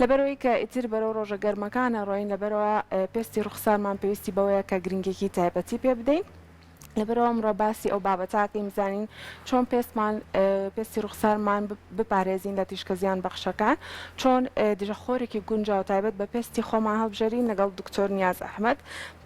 لەبەرئەوەی کە ئیتر بەرەو ڕۆژە گەرمەکان ئەڕۆین لەبەرئەوە پێستی ڕوخسارمان پێویستی بەوەیە کە گرنگیەکی تایبەتی پێ بدەین لەبەرئەوە ئەمڕۆ باسی ئەو بابەتە ئەکەین بزانین چۆن پێستمان پێستی ڕوخسارمان بپارێزین لە تیشکە زیان بەخشەکان چۆن دژە خۆرێکی گونجاو تایبەت بە پێستی خۆمان هەڵبژێرین لەگەڵ دکتۆر نیاز ئەحمەد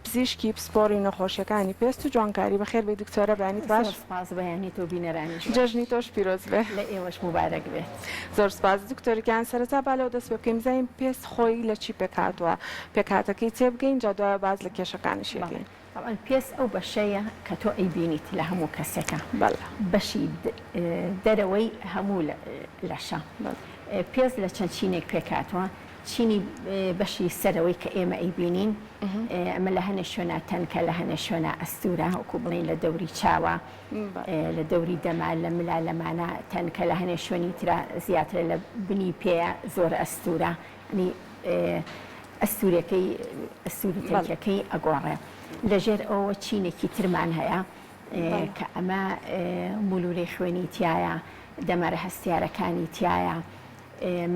پزیشکی پسپۆڕی نەخۆشیەکانی پێست و جوانکاری بەخێر بێی دکتۆرە بەیانیت باش. زۆر سوپاس بەیانی تۆ بینەرانیش باش. جەژنی تۆش پیرۆز بێ. لە ئێوەش موبارەک بێت. زۆر سوپاس دکتۆر گیان سەرەتا با لەوە دەست پێ بکەین بزانین پێست خۆی لە چی پێکهاتووە پێکهاتەکەی تێبگەین جا دوایە باس لە کێشەکانیشی بەڵێ ئەکەین. تەبعەن پێست ئەو بەشەیە کە تۆ ئەیبینیت لە هەموو کەسێکا بەڵێ. بەشی دەرەوەی هەموو لەشە. بەڵێ. پێست لە چەند چینێک پێکهاتووە چینی بەشی سەرەوەی کە ئێمە ئەیبینین ئەمە لە هەنێ شوێنا تەنکە لە هەنێ شوێنا ئەستوورە وەکو بڵێین لە دەوری چاوە لە دەوری دەما لە ملا لەمانە تەنکە لە هەنێ شوێنی ترا زیاترە لە بنی پێیە زۆر ئەستوورە ینی ئەستوورەکەی ئەستووری تەنکەکەی ئەگۆڕێ لەژێر ئەوە چینێکی ترمان هەیە کە ئەمە مولولەی خوێنی تایە دەمارە هەستیارەکانی تایە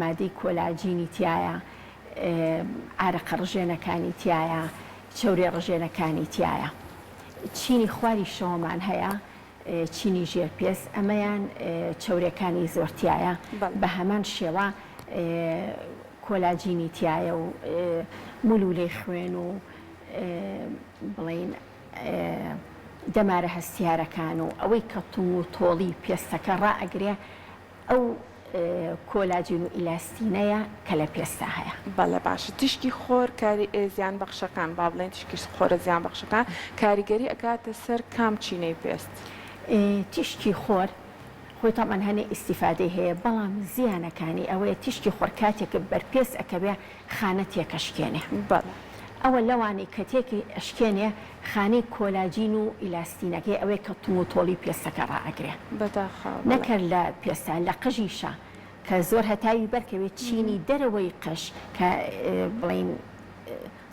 مادەی کۆلاجینی تیایە، عارەقە ڕژێنەکانی تیایە، چەوریە ڕژێنەکانی تیایە. چینی خواریشەوەمان هەیە، چینی ژێر پێست، ئەمەیان چەورێکانی زۆر تیایە، بە هەمان شێوە کۆلاجینی تیایە و مولولەی خوێن و بڵێین دەمارە هەستیارەکان و ئەوەی کە توند و تۆڵی پێستەکە ڕائەگرێ ئەو کۆلاجین و ئیلاستینەیە کە لە پێستا هەیە. بەڵێ باشە تیشکی خۆر کاری زیان بەخشەکان با بڵێین تیشکی خۆرە زیان بەخشەکان کاریگەری ئەکاتە سەر کام چینەی پێست؟ تیشکی خۆر خۆی تەبعەن هەنێ ئیستیفادەی هەیە بەڵام زیانەکانی ئەوەیە تیشکی خۆر کاتێک بەر پێست ئەکەوێ خانە تێکەشکێنێ بەڵێ. ئەوە لەوانەی کە تێکی ئەشکێنێ خانەی کۆلاجین و ئیلاستینەکەی ئەوەیە کە توم و تۆڵی پێستەکە ڕائەگرێ. بەداخەوە بەڵێ. نەک هەر لە پێستا لە قژیشا کە زۆر هەتاوی بەرکەوێ چینی دەرەوەی قژ کە بڵێین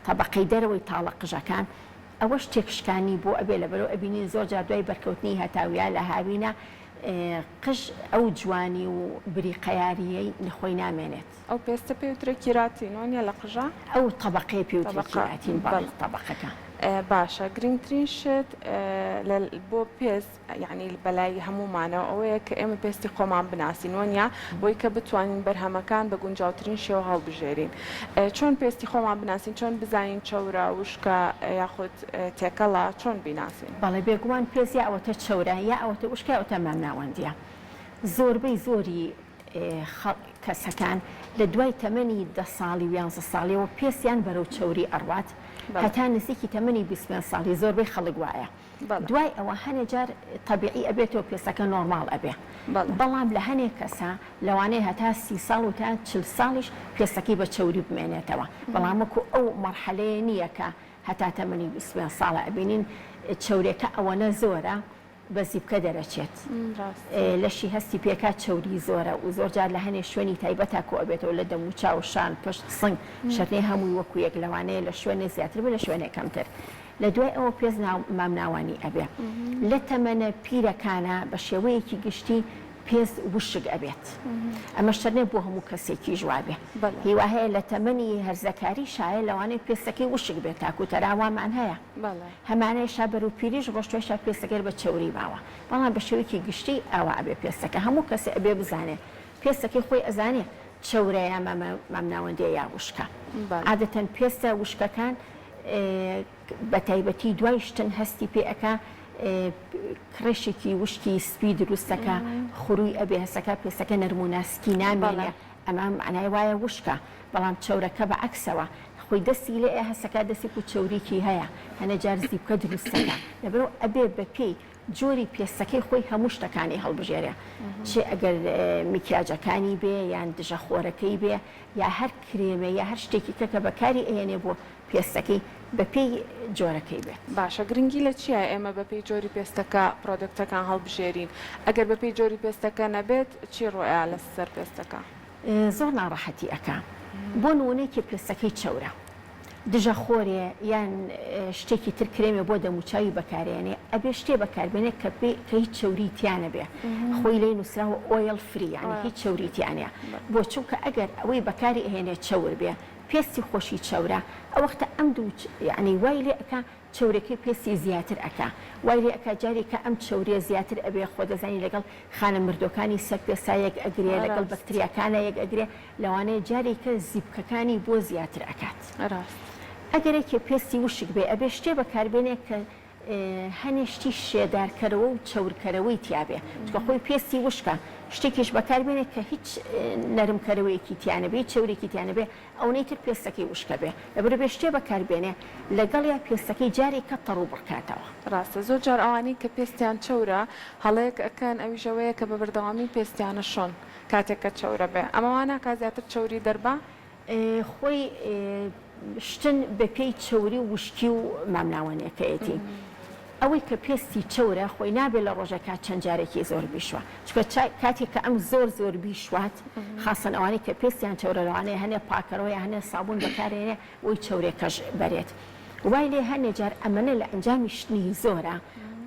تەبەقەی دەرەوەی تاڵە قژەکان ئەوەش تێکشکانی بۆ ئەبێ لەبەرئەوە ئەبینین زۆر جار دوای بەرکەوتنی هەتاو یا لە هاوینا قژ ئەو جوانی و بریقەیارییەی لە خۆی نامێنێت. ئەو پێستە پێی وترێ کیراتین وانیە لە قژا؟ ئەو تەبەقەیە پێی وترێ کیراتین بەڵێ تەبەقەکە. باشە گرنگترین شت لە بۆ پێست یەعنی بەلای هەموومانەوە ئەوەیە کە ئێمە پێستی خۆمان بناسین وەنیە بۆی کە بتوانین بەرهەمەکان بە گونجاوترین شێوە هەڵبژێرین چۆن پێستی خۆمان بناسین چۆن بزانین چەورە وشکە یاخود تێکەڵە چۆن بیناسین؟ بەڵێ بێگومان پێست یا ئەوەتە چەورە یا ئەوەتە وشکە یا ئەوەتە مامناوەندیە زۆربەی زۆری کەسەکان لە دوای تەمەنی دە ساڵی و یانزە ساڵیەوە پێستیان بەرەو چەوری ئەڕوات هەتا نزیکی تەمەنی 25 ساڵی زۆربەی خەڵک وایە دوای ئەوە هەنێ جار تەبیعی ئەبێتەوە پێستەکە نۆرماڵ ئەبێ بەڵام لە هەنێ کەسا لەوانەیە هەتا سی ساڵ و تا چل ساڵیش پێستەکەی بە چەوری بمێنێتەوە بەڵام وەکو ئەو مەرحەلەیە نییە کە هەتا تەمەنی 25 ساڵە ئەبینین چەورێکە ئەوەنە زۆرە بە زیپکە دەرەچێت لەشی هەستی پێکا چەوری زۆرە و زۆر جار لە هەنێ شوێنی تایبەتا کۆ ئەبێتەوە لە دەم و چاو شان پشت سنگ شەرنێ هەمووی وەکو یەک لەوانەیە لە شوێنێ زیاتر بێ لە شوێنێ کەمتر لە دوای ئەوە پێست مامناوانی ئەبێ لە تەمەنە پیرەکانا بە شێوەیەکی گشتی پێست وشک ئەبێت ئەمە شەرنێ بۆ هەموو کەسێکیش وابێ هیوا هەیە لە تەمەنی هەرزەکاری شایە لەوانەیە پێستەکەی وشک بێت تاکو تەرا وامان هەیە. هەمانەی شا بەرەو پیریش ڕۆشتوە شا پێستەکەی بە چەوری ماوە بەڵام بە شێوەیەکی گشتی ئاوا ئەبێ پێستەکە هەموو کەسێ ئەبێ بزانێ پێستەکەی خۆی ئەزانێ چەورە یا مامناوەندیە یا وشکە عادەتەن پێستە وشکەکان بە تایبەتی دوای شتن هەستی پێ ئەکا کڕێشێکی وشکی سپی دروستەکە خوروی ئەبێ هەسەکە پێستەکە نەرم و ناسکی نامێنێ ئەمە مەعنای وایە وشکە بەڵام چەورەکە بە عەکسەوە خۆی دەستی لێ ئەیا هەسەکا دەسێک و چەوریی هەیە هەنێ جار زیپکە دروستەکا لەبەرئەوە ئەبێ بە پێی جۆری پێستەکەی خۆی هەموو شتەکانی هەڵبژێرێ چ ئەگەر میکیاجەکانی بێ یان دژە خۆرەکەی بێ یا هەر کرێمێ یا هەر شتێکی کە کە بەکاری ئەیەنێ بۆ پێستەکەی بە پێی جۆرەکەی بێت. باشە گرنگی لە چیایە ئێمە بە پێی جۆری پێستەکە product ەکان هەڵبژێرین ئەگەر بە پێی جۆری پێستەکە نەبێت چی ڕوئەیا لە سەر پێستەکە؟ زۆر ناڕەحەتی ئەکا بۆ نمونە کێ پێستەکەی چەورە. دژە خۆرێ یان شتێکی تر کرێمێ بۆ دەموچاوی بەکارێنێ ئەبێ شتێ بەکاربێنێ کە پێ کە هیچ چەوری تیا نەبێ خۆی لێی نوسراوە oil free یانی هیچ چەوری تیا نیە بۆ چونکە ئەگەر ئەوەی بەکاری ئەهێنێ چەور بێ پێستی خۆشی چەورە ئەوەختە ئەم دوو یانی وای لێ ئەکا چەورەکەی پێستی زیاتر ئەکا وای لێ ئەکا جارێکە ئەم چەوریە زیاتر ئەبێ خۆ دەزانی لەگەڵ خانە مردوەکانی سەر پێستا یەک ئەگرێ لەگەڵ بەکتریاکانا یەک ئەگرێ لەوانەیە جارێکە زیپکەکانی بۆ زیاتر ئەکات ئەگەر یەکێ پێستی وشک بێ ئەبێ شتێ بەکار بێنێ کە هەنێ شتی شێدارکەرەوە و چەورکەرەوەی تیا بێ چونکە خۆی پێستی وشکە شتێکیش بەکار بێنێ کە هیچ نەرمکەرەوەیەکی تیا نەبێ هیچ چەورێکی تیا نەبێ ئەونەی تر پێستەکەی وشکە بێ لەبەرئ بێ شتێ بەکار بێنێ لەگەڵیا پێستەکەی جارێکە تەڕ و بڕ کاتەوە. ڕاستە زۆر جار ئەوانەی کە پێستیان چەورە هەڵەیەک ئەکەن ئەویش ئەوەیە کە بە بەردەوامی پێستیان ئەشۆن کاتێک کە چەورە بێ ئەمە وا ناکا زیاتر چەوری دەربا؟ خۆی شتن بە پێی چەوری و وشکی و مامناوەنیەکەیەتی ئەوەی کە پێستی چەورە خۆی نابێ لە ڕۆژێکا چەند جارێکی زۆر بیشوا چونکە کاتێک کە ئەم زۆر زۆر بیشوات خاسەن ئەوانەی کە پێستیان چەورە لەوانەیە هەنێ پاکەرەوە یا هەنێ سابوون بەکارێنێ بۆی چەورێکەش بەرێت وای لێ هەنێ جار ئەمەنە لە ئەنجامی شتنی زۆرە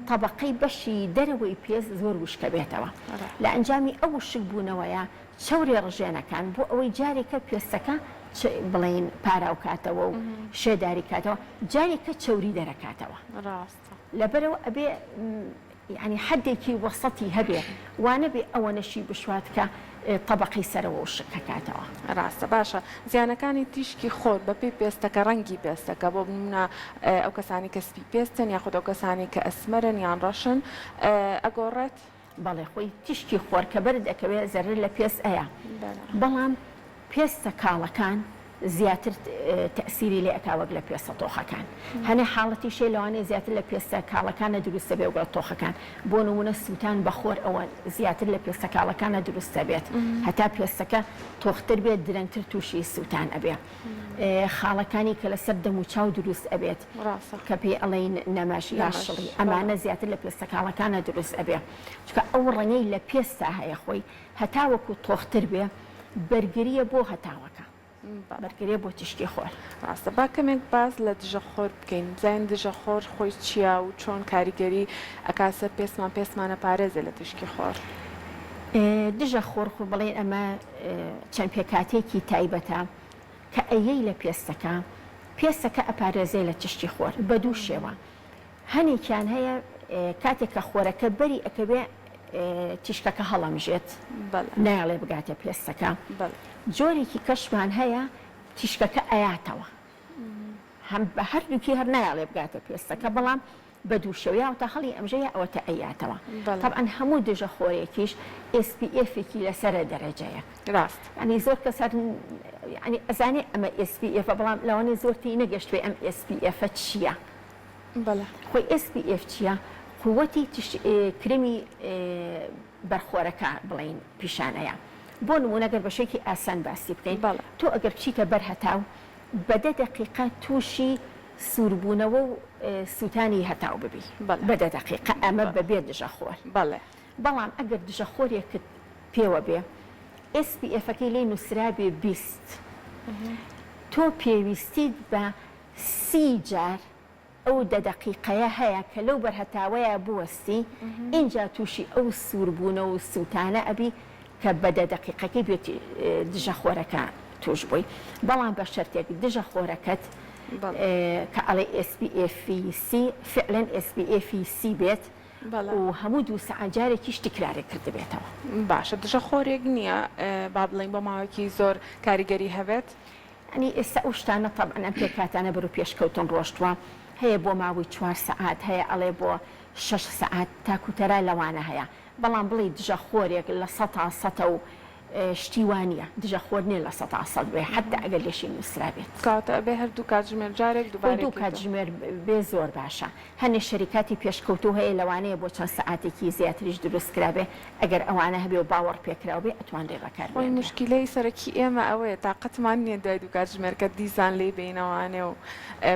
تەبەقەی بەشی دەرەوەی پێست زۆر وشکە بێتەوە لە ئەنجامی ئەو وشک بوونەوەیە چەوری ڕژێنەکان بۆ ئەوەی جارێکە پێستەکە بڵێین پاراو کاتەوە و شێداری کاتەوە جارێکە چەوری دەرەکاتەوە ڕاستە. لەبەرئەوە ئەبێ یانی حەدێکی وەسەتی هەبێ وانەبێ ئەوەنەشی بشوات کە تەبەقەی سەرەوە وشک ئەکاتەوە. ڕاستە باشە زیانەکانی تیشکی خۆر بەپێی پێستەکە ڕەنگی پێستەکە بۆ نمونە ئەو کەسانی کە سپی پێستن یاخود ئەو کەسانی کە ئەسمەرن یان ڕەشن ئەگۆڕێت؟ بەڵێ خۆی تیشکی خۆر کە بەرت ئەکەوێ زەرەر لە پێست ئەیا بەڵام پێستە کاڵەکان زیاتر تەئسیری لێ ئەکا وەک لە پێستە تۆخەکان هەنێ حاڵەتیش هەیە لەوانەیە زیاتر لە پێستە کاڵەکانە دروست دەبێ وەک لە تۆخەکان بۆ نمونە سوتان بە خۆر ئەوە زیاتر لە پێستە کاڵەکانە دروست دەبێت هەتا پێستەکە تۆختر بێت درەنگتر توشی سوتان ئەبێ خاڵەکانی کە لەسەر دەموچاو دروست ئەبێت کە پێی ئەڵێین نەمەش یا شڵی ئەمانە زیاتر لە پێستە کاڵەکانە دروست ئەبێ چونکە ئەو ڕەنگەی لە پێستا هەیە خۆی هەتاوەکو تۆختر بێ بەرگریە بۆ هەتاوەکە بەرگریە بۆ تیشکی خۆر. ڕاستە با کەمێک باس لە دژە خۆر بکەین بزانین دژە خۆر خۆی چیە و چۆن کاریگەری ئەکا سەر پێستمان پێستمان ئەپارێزێ لە تیشکی خۆر؟ دژە خۆر خۆ بڵێین ئەمە چەند پێکهاتەیەکی تایبەتە کە ئەیەی لە پێستەکە، پێستەکە ئەپارێزێ لە تیشکی خۆر بە دوو شێوە، هەنێکیان هەیە کاتێک کە خۆرەکە بەری ئەکەوێ تیشکەکە هەڵەمژێت نایەڵێ بگاتە پێستەکە، جۆرێکی کەشمان هەیە تیشکەکە ئەیاتەوە هەم بە هەردووکی هەر نایەڵێ بگاتە پێستەکە بەڵام بە دوو شێوە یا ئەوەتا هەڵی ئەمژێ یا ئەوەتا ئەیاتەوە تەبعەن هەموو دژە خۆرێکیش SPF ێکی لەسەرە دەرەجەیەک ڕاست. یانی زۆر کەس هەر یانی ئەزانێ ئەمە SPF ە بەڵام لەوانەیە زۆر تێی نەگەشتبێ ئەم SPF ە چییە بەڵێ. خۆی SPF چییە قووەتی تش کرمی بەرخۆرەکە بڵێین پیشان ئەیا بۆ نموونە گەر بە شێوەیەکی ئاسان باسی بکەین تۆ ئەگەر بچیتە بەر هەتاو بە دە دەقیقە تووشی سووربوونەوە و سووتانی هەتاو ببی بە دە دەقیقە ئەمە بەبێ دژەخۆر بەڵام ئەگەر دژەخۆرێکت پێوە بێ SPF ەکەی لێی نووسرابێ 20 تۆ پێویستیت بە 30 جار ئەو دە دەقیقەیە هەیە کە لەو بەر هەتاوەیا بوەستی ئینجا تووشی ئەو سووربوونە و سووتانە ئەبی کە بە دە دەقیقەکەی بێ دژە خۆرەکە تووش بووی بەڵام بە شەرتێک دژە خۆرەکەت کە ئەڵێ SPF سی فعلەن SPF سی بێت و هەموو دوو سەعات جارێکیش تکرارێک کردبێتەوە. باشە دژە خۆرێک نییە با بڵێین بۆ ماوەیەکی زۆر کاریگەری هەبێت؟ یانی ئێستا ئەو شتانە تەبعەن ئەم پێکهاتانە بەرەو پێشکەوتن ڕۆشتووە هەیە بۆ ماوەی چوار سەعات هەیە ئەڵێ بۆ شەش سەعات تاکو تەرا لەوانە هەیە بەڵام بڵێی دژە خۆرێک لە سەتا سەتە و شتی وا نییە دژە خۆر نییە لە سەتا سەت بێ حەتتا ئەگەر لێشی نووسرابێت. کەواتە ئەبێ هەر دوو کاتژمێر جارێک خۆی دووبارەی دوو کەیتەوە. کاتژمێر بێ زۆر باشە هەنێ شەریکاتی پێشکەوتوو هەیە لەوانەیە بۆ چەند سەعاتێکی زیاتریش دروست کرابێ ئەگەر ئەوانە هەبێ و باوەڕ پێکراو بێ ئەتوانرێ بەکار خۆی بهێنرێ. موشکیلەی سەرەکی ئێمە ئەوەیە تاقەتمان نیە دوای دوو کاتژمێر کە دیسان لێی بێینەوانێ و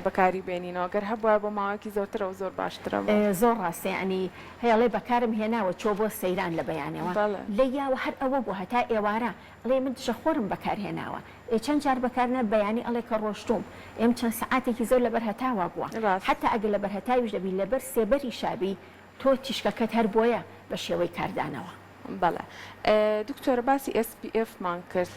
بەکاری بێنینەوە گەر هەبوایە بۆ ماوەیەکی زۆرتر ئەوە زۆر باشترە بوو. زۆر ڕاستە یەعنی هەیە ئەڵێ بەکارم هێناوە چوە بۆ سەیران لە بەیانەوە بەڵێ. لەیاوە هەر ئەوە بوو هەتا ئێوارە. ئێوارە ئەڵێ من دژە خۆرم بەکار هێناوە ئێ چەند جار بەکار نا بەیانی ئەڵێ کە ڕۆشتووم ئێم چەند سەعاتێکی زۆر لەبەر هەتاوا بووە ڕاستە. حەتا ئەگەر لەبەر هەتاویش نەبی لەبەر سێبەریشا بی تۆ تیشکەکەت هەر بۆیە بە شێوەی کاردانەوە. بەڵێ دکتۆرە باسی SPF مان کرد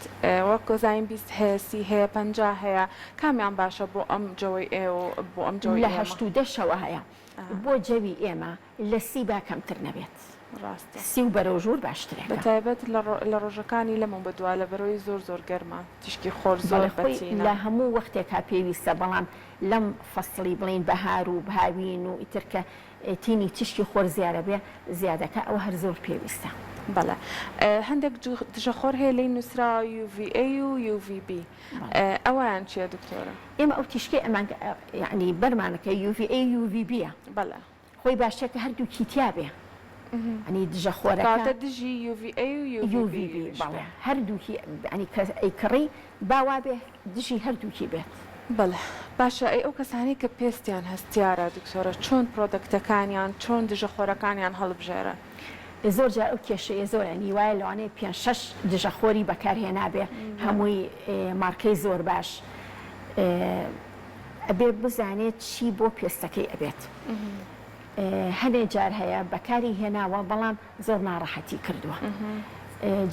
وەک ئەزانین 20 هەیە 30 هەیە 50 هەیە کامیان باشە بۆ ئەم جەوەی ئێوە بۆ ئەم جەوەی لە ئێمە؟ هەشت و دە شەوە هەیە بۆ جەوی ئێمە لە سی با کەمتر نەبێت. ڕاستە. سی و بەرەو ژوور باشترێکە. بەتایبەت لە ڕۆژەکانی لەمەو بەدوا لەبەرئەوەی زۆر زۆر گەرمە تیشکی خۆر زۆر بەڵێ خۆی بەتینە. لە هەموو وەختێکا پێویستە بەڵام لەم فەسڵی بڵێین بەهار و هاوین و ئیتر کە تینی تیشکی خۆر زیارەبێ زیادەکا ئەوە هەر زۆر پێویستە. بەڵێ هەندێک دژە خۆر هەیە لێی نوسراوە UVA و UVB ئەوەیان چیە دکتۆرە؟ ئێمە ئەو تیشکەی ئەمان یەعنی بەرمانەکە UVA و UVB یە. بەڵێ. خۆی باشترە کە هەردووکی تیا بێ یەعنی دژە خۆرەکە. کەواتە دژی UVA و UVB یش بێ. بەڵێ هەردووکی یەعنی کە ئەیکڕی با وابێ دژی هەردووکی بێت. بەڵێ باشە ئەی ئەو کەسانەی کە پێستیان هەستیارە دکتۆرە چۆن product ەکانیان چۆن دژە خۆرەکانیان هەڵبژێرن؟ زۆر جار ئەو کێشەیە زۆرە یانی وایە لەوانەیە پێنج شەش دژە خۆری بەکار هێنابێ هەمووی مارکەی زۆر باش ئەبێ بزانێت چی بۆ پێستەکەی ئەبێت هەنێ جار هەیە بەکاری هێناوە بەڵام زۆر ناڕەحەتی کردووە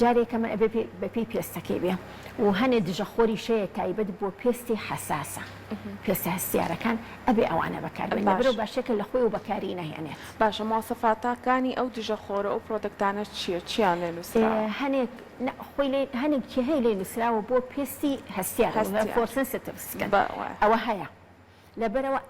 جارێکە من ئەبێ بەپێی پێستەکەی بێ و هەنێ دژە خۆریش هەیە تایبەت بۆ پێستی حەساسە پێستە هەستیارەکان ئەبێ ئەوانە بەکار بێن لەبەرئەوە باشە کە لە خۆیەوە بەکاری نەهێنێت. باشە مواسەفاتاکانی ئەو دژە خۆرە ئەو product انە چیە چیان لێ نوسراوە؟ هەنێک نا خۆی لێ هەنێک کی هەیە لێ نوسراوە بۆ پێستی هەستیار for sensitive skin ئەوە هەیە لەبەرئەوە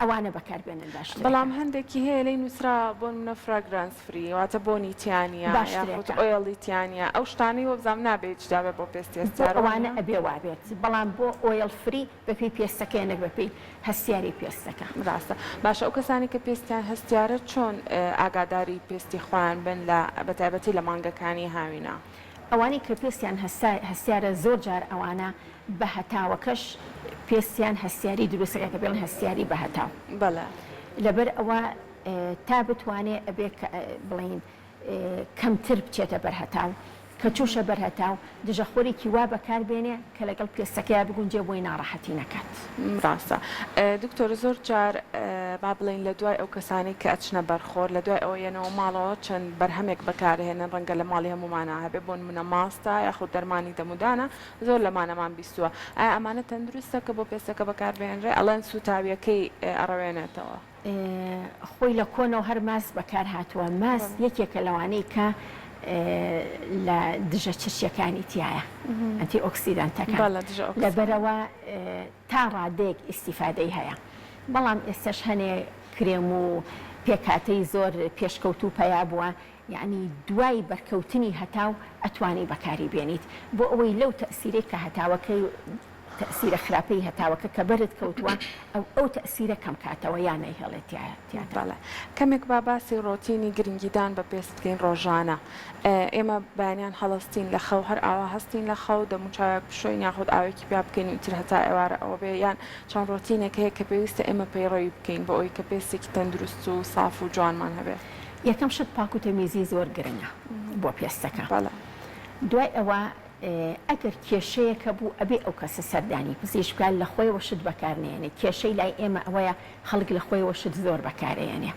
ئەوانە بەکار بێنن باشترەکە. بەڵام هەندێکی هەیە لێی نوسراوە بۆ نمونە fragrance free واتە بۆنی تیا نیە یاخود باشترەکە. oil ی تیا نیە ئەو شتانەی وەبزانم نابێ هیچ دابێ بۆ پێستی بۆ هەستیار ئەوانە وانیە؟ ئەبێ وابێت بەڵام بۆ oil free بەپێی پێستەکەیە نەک بەپێی هەستیاری پێستەکە. ڕاستە باشە ئەو کەسانەی کە پێستیان هەستیارە چۆن ئاگاداری پێستی خۆیان بن لە بەتایبەتی لە مانگەکانی هاوینا؟ ئەوانەی کە پێستیان هەستیارە زۆر جار ئەوانە بە هەتاوەکەش پێستیان هەستیاری دروست ئەکات کە پێڵێن هەستیاری بە هەتاو. بەڵێ. لەبەر ئەوە تا بتوانێ ئەبێ کە بڵێین کەمتر بچێتە بەر هەتاو، کە چووشە بەر هەتاو دژەخۆرێکی وا بەکار بێنێ کە لەگەڵ پێستەکەیا بگونجێ بۆی ناڕەحەتی نەکات. ڕاستە دکتۆر زۆر جار با بڵێین لە دوای ئەو کەسانەی کە ئەچنە بەر خۆر لە دوای ئەوە یەنەوە ماڵەوە چەند بەرهەمێک بەکارهێنن ڕەنگە لە ماڵی هەموومانا هەبێ بۆ نمونە ماستە یاخود دەرمانی دەمودانە زۆر لەمانەمان بیستووە ئایا ئەمانە تەندروستە کە بۆ پێستەکە بەکاربهێنرێ ئەڵێن سووتاویەکەی ئەڕەوێنێتەوە؟ خۆی لە کۆنەوە هەر ماست بەکار هاتووە، ماست یەکێکە لەوانەی کە لە دژە چرچیەکانی تیایە، antioxidant ەکان، لەبەرئەوە تا ڕادەیەک ئیستیفادەی هەیە، بەڵام ئێستەش هەنێ کرێم و پێکهاتەی زۆر پێشکەوتوو پەیا بووە، یەعنی دوای بەرکەوتنی هەتاو ئەتوانی بەکاری بێنیت بۆ ئەوەی لەو تەئسیرەی کە هەتاوەکەی تەئسیرە خراپەی هەتاوەکە کە بەرت کەوتووە ئەو ئەو تەئسیرە کەم کاتەوە یا نەیهێڵێت تیا تیاتا. بەڵێ کەمێک با باسی ڕۆتینی گرنگیدان بە پێست بکەین ڕۆژانە ئێمە بەیانیان هەڵەستین لە خەو هەر ئاوا هەستین لە خەو دەموچاوێک بشۆین یاخود ئاوێکی پیا بکەین و ئیتر هەتا ئێوارە ئەوە بێ یان چەند ڕۆتینێک هەیە کە پێویستە ئێمە پەیڕەوی بکەین بۆ ئەوەی کە پێستێکی تەندروست و ساف و جوانمان هەبێ. یەکەم شت پاک و تەمیزی زۆر گرنگە بۆ پێستەکە بەڵێ. دوای ئەوە ئەگەر کێشەیەک هەبوو ئەبێ ئەو کەسە سەردانی پزیشک بکات لە خۆیەوە شت بەکار نەیەنێ کێشەی لای ئێمە ئەوەیە خەڵک لە خۆیەوە شت زۆر بەکارەیەنێ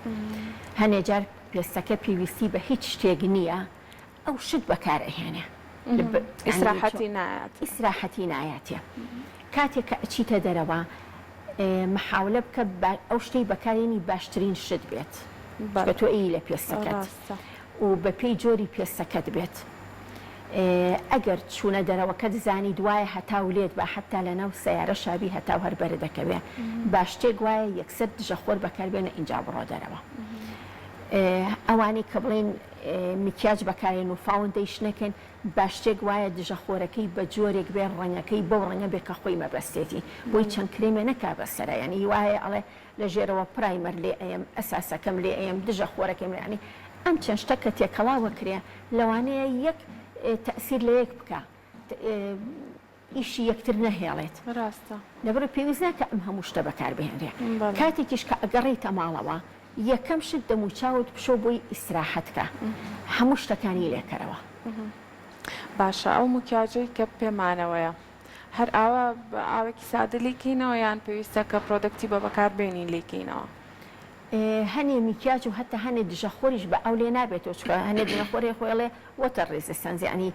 هەنێ جار پێستەکە پێویستی بە هیچ شتێک نییە ئەو شت بەکار ئەهێنێ ئیسراحەتی نایات ئیسراحەتی نایاتێ کاتێک کە ئەچیتە دەرەوە محاولە بکە ئەو شتەی بەکارێنی باشترین شت بێت چونکە تۆ ئەیی لە پێستەکەت و بەپێی جۆری پێستەکەت بێت ئەگەر چوونە دەرەوەکەت زانیت وایە هەتاو لێت با حەتا لەناو سەیارەشا بی هەتاو هەر بەردەکەوێ با شتێک وایە یەکسەر دژە خۆر بەکار بێنە ئینجا بڕۆ دەرەوە ئەوانەی کە بڵێن میکیاج بەکارێن و foundation ەکەن با شتێک وایە دژە خۆرەکەی بە جۆرێک بێ ڕەنگەکەی بەو ڕەنگە بێ کە خۆی مەبەستێتی بۆی چەند کرێمێ نەکا بەسەرا یانی وایە ئەڵێ لە ژێرەوە primer لێ ئەیەم ئەساسەکەم لێ ئەیەم دژە خۆرەکەم لێ یانی ئەم چەند شتە کە تێکەڵاوە کرێ لەوانەیە یەک تەئسیر لە یەک بکا ئیشی یەکتر نەهێڵێت. ڕاستە. لەبەرئەوەی پێویست ناکا ئەم هەموو شتە بەکار بهێنرێ. بەڵێ. کاتێکیش کە ئەگەڕێیتە ماڵەوە یەکەم شت دەموچاوت بشۆ بۆی ئیسراحەت کە. هەموو شتەکانی لێکەرەوە. باشە ئەو مکیاجەی کە پێمانەوەیە هەر ئاوا بە ئاوێکی سادە لێی کەینەوە یان پێویستە کە product ی بە بەکار بێنین لێی کەینەوە؟ هەنێ میکیاج و هەتا هەنێ دژە خۆریش بە ئاو لێ نابێتەوە چونکە هەنێ دژە خۆر هەیە خۆی ئەڵێ water resistance یانی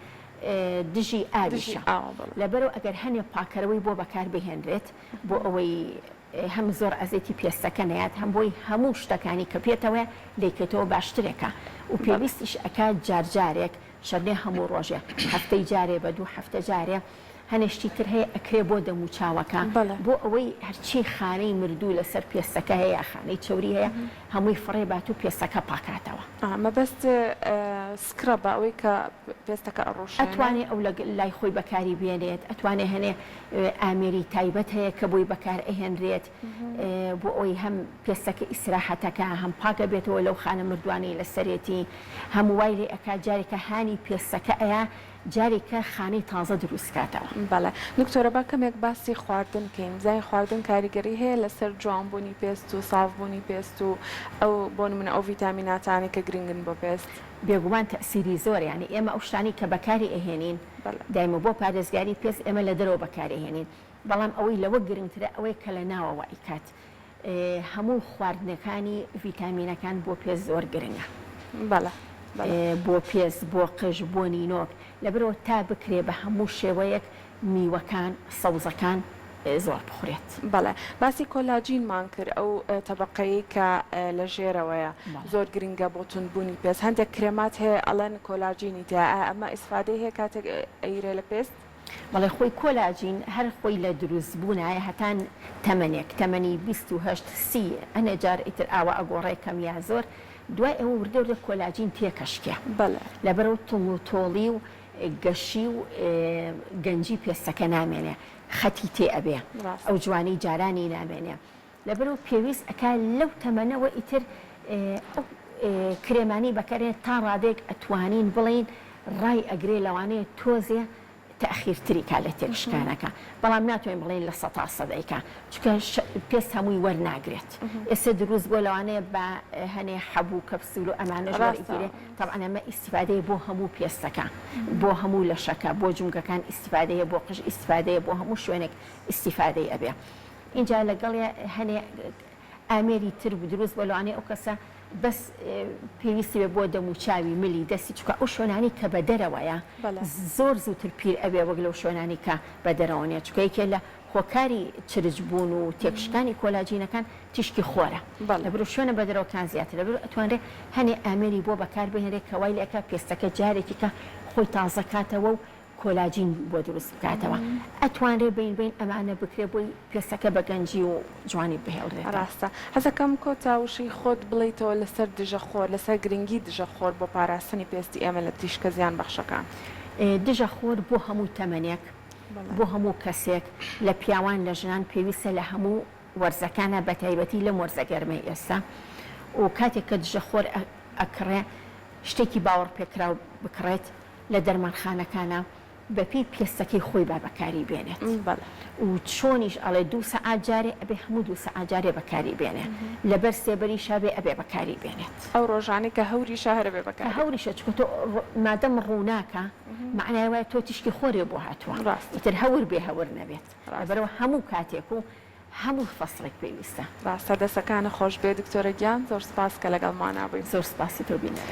دژی دژی ئاویشە ئاوە بەڵێ. لەبەرئەوە ئەگەر هەنێ پاکەرەوەی بۆ بەکار بهێنرێت بۆ ئەوەی هەم زۆر ئەزێتی پێستەکە نەیات هەم بۆی هەموو شتەکانی کە پێتەوەیە لێیکەیتەوە باشترێکە و بەڵێ. پێویستیش ئەکات جار جارێک شەرنێ هەموو ڕۆژێ هەفتەی جارێ بە دوو هەفتە جارێ هەنێ شتی تر هەیە ئەکرێ بۆ دەموچاوەکە بۆ ئەوەی هەرچی خانەی مردوو لەسەر پێستەکە هەیە یا خانەی چەوری هەیە هەمووی فڕێ بات و پێستەکە پاکاتەوە. مەبەست scrub ە ئەوەی کە پێستەکە ئەڕوشێنێ؟ ئەتوانێ ئەو لە لای خۆی بەکاری بێنێت ئەتوانێ هەنێ ئامێری تایبەت هەیە کە بۆی بەکار ئەهێنرێت بۆ ئەوەی هەم پێستەکە ئیسراحەتەکا هەم پاک ئەبێتەوە لەو خانە مردوانەی لەسەرێتی هەم وای لێ ئەکات جارێکە هانی پێستەکە ئەیا جارێکە خانەی تازە دروست کاتەوە. بەڵێ دکتۆرە با کەمێک باسی خواردن کەین بزانین خواردن کاریگەری هەیە لەسەر جوان بوونی پێست و ساف بوونی پێست و ئەو بۆ نمونە ئەو ڤیتامیناتانەی کە گرنگن بۆ پێست؟ بێگومان تەئسیری زۆرە یانی ئێمە ئەو شتانەی کە بەکاری ئەهێنین دایمە بۆ پارێزگاری پێست ئێمە لە دەرەوە بەکاری ئەهێنین بەڵام ئەوەی لەوە گرنگترە ئەوەیە کە لە ناوەوە ئەیکات هەموو خواردنەکانی ڤیتامینەکان بۆ پێست زۆر گرنگە. بەڵێ بەڵێ. بۆ پێست بۆ قژ بۆ نینۆک لەبەرئەوە تا بکرێ بە هەموو شێوەیەک میوەکان سەوزەکان زۆر بخورێت. بەڵێ باسی کۆلاجینمان کرد ئەو تەبەقەیەی کە لە ژێرەوەیە زۆر گرنگە بۆ توند بوونی پێست هەندێک کرێمات هەیە ئەڵێن کۆلاجینی تیایە ئایا ئەمە ئیسفادەی هەیە کاتێک ئەیرێ لە پێست؟ بەڵێ خۆی کۆلاجین هەر خۆی لە دروست بوونایە هەتا تەمەنێک تەمەنی 28 سی هەنێ جار ئیتر ئاوا ئەگۆڕێ کەم یا زۆر دوای ئەوە وردە وردە کۆلاجین تێکەشکێ بەڵێ. لەبەرئەوە تونگ و تۆڵی و گەشی و گەنجی پێستەکە نامێنێ خەتی تێ ئەبێ ڕاستە. ئەو جوانی جارانی نامێنێ لەبەرئەوە پێویست ئەکا لەو تەمەنەوە ئیتر ئەو کرێمانەی بەکارێ تا ڕادەیەک ئەتوانین بڵێین ڕای ئەگرێ لەوانەیە تۆزێ تەئخیرتری کا لە تێکشکانەکە بەڵام ناتوانین بڵێین لە سەتا سەد ئەیکا چونکە پێست هەمووی وەرناگرێت ئێستا دروست بووە لەوانەیە بە هەنێ حەب و کەپسول و ئەمانەش وەرگیرێ تەبعەن ئەمە ئیستیفادەیە بۆ هەموو پێستەکە بۆ هەموو لەشەکە بۆ جومگەکان ئیستیفادەیە بۆ قژ ئیستیفادەیە بۆ هەموو شوێنێک ئیستیفادەی ئەبێ ئینجا لەگەڵێ هەنێ ئامێری تر دروست بوە لەوانەیە ئەو کەسە بەس پێویستی بێ بۆ دەم و چاوی ملی دەستی چونکە ئەو شوێنانەی کە بە دەرەوەیە زۆر زووتر پیر ئەبێ وەک لەو شوێنانەی کە بە دەرەوە نیە چونکە یەکێ لە هۆکاری چرچ بوون و تێکشکانی کۆلاجینەکان تیشکی خۆرە لەبەرو شوێنە بە دەرەوەکان زیاتر لەبەرو ئەتوانرێ هەنێ ئامێری بۆ بەکار بهێنرێ کە وای لێ ئەکا پێستەکە جارێکی کە خۆی تازە کاتەوە و کۆلاجین بۆ دروست بکاتەوە ئەتوانرێ بەین بەین ئەمانە بکرێ بۆی پێستەکە بە گەنجی و جوانی بهێڵرێتەوە. ڕاستە. حەزەکەم کۆتا وشەی خۆت بڵێیتەوە لەسەر دژە خۆر، لەسەر گرنگی دژە خۆر بۆ پاراستنی پێستی ئێمە لە تیشکە زیان بەخشەکان. دژە خۆر بۆ هەموو تەمەنێک، بۆ هەموو کەسێک، لە پیاوان لە ژنان پێویستە لە هەموو وەرزەکانا بەتایبەتی لەم وەرزە گەرمەی ئێستا و کاتێک کە دژە خۆر ئەکڕێ شتێکی باوەڕپێکراو بکڕێت لە دەرمانخانەکانا بەپێی پێستەکەی خۆی با بەکاری بێنێت و چۆنیش ئەڵێ دوو سەعات جارێ ئەبێ هەموو دوو سەعات جارێ بەکاری بێنێ لەبەر سێبەریشا بێ ئەبێ بەکاری بێنێت. ئەو ڕۆژانەی کە هەوریشە هەر ئەبێ بەکاری. کە هەوریشە چونکە تۆ مادەم ڕووناکە مەعنای وایە تۆ تیشکی خۆرێ بۆ هاتووە ئیتر هەور بێ هەور نەبێت لەبەرئەوە هەموو کاتێک و هەموو فەسڵێک پێویستە. ڕاستە دەسەکانت خۆش بێ دکتۆرە گیان زۆر سپاس کە لەگەڵمانا بووی. زۆر سپاسی تۆ بینەران.